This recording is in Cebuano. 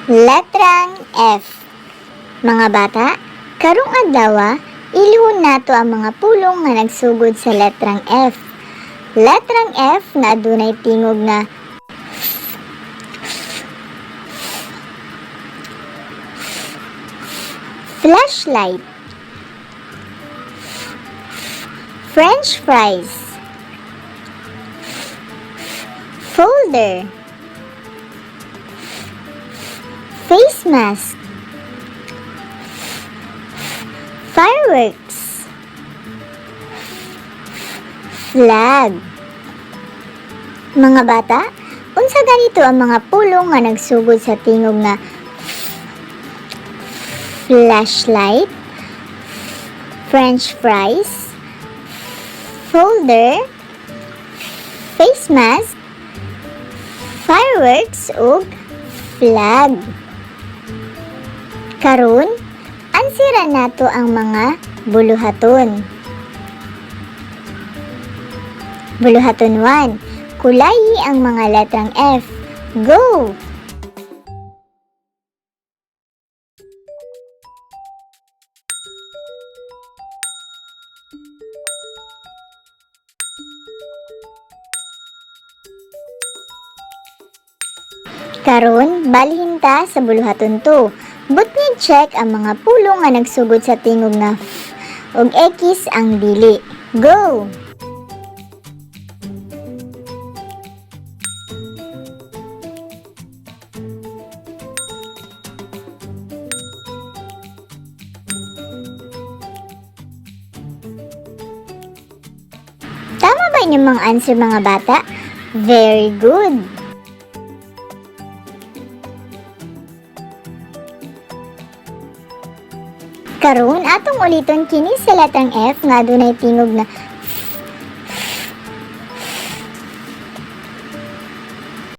Letrang F. Mga bata, karong adlaw, ilhon nato ang mga pulong nga nagsugod sa letrang F. Letrang F nga adunay tingog nga flashlight, french fries, folder, face mask, fireworks, flag. Mga bata, unsa ganito ang mga pulong nga nagsugod sa tingog nga flashlight, french fries, folder, face mask, fireworks ug flag? Karon, answeran nato ang mga buluhaton. Buluhaton 1. Kulayi ang mga letrang F. Go! Karon, balhin ta sa buluhaton 2. Butngig check ang mga pulong nga nagsugod sa tingog nga F ug X ang dili. Go! Tama ba inyong mga answer, mga bata? Very good! Karon, atong uliton kini sa letrang F nga adunay tingog na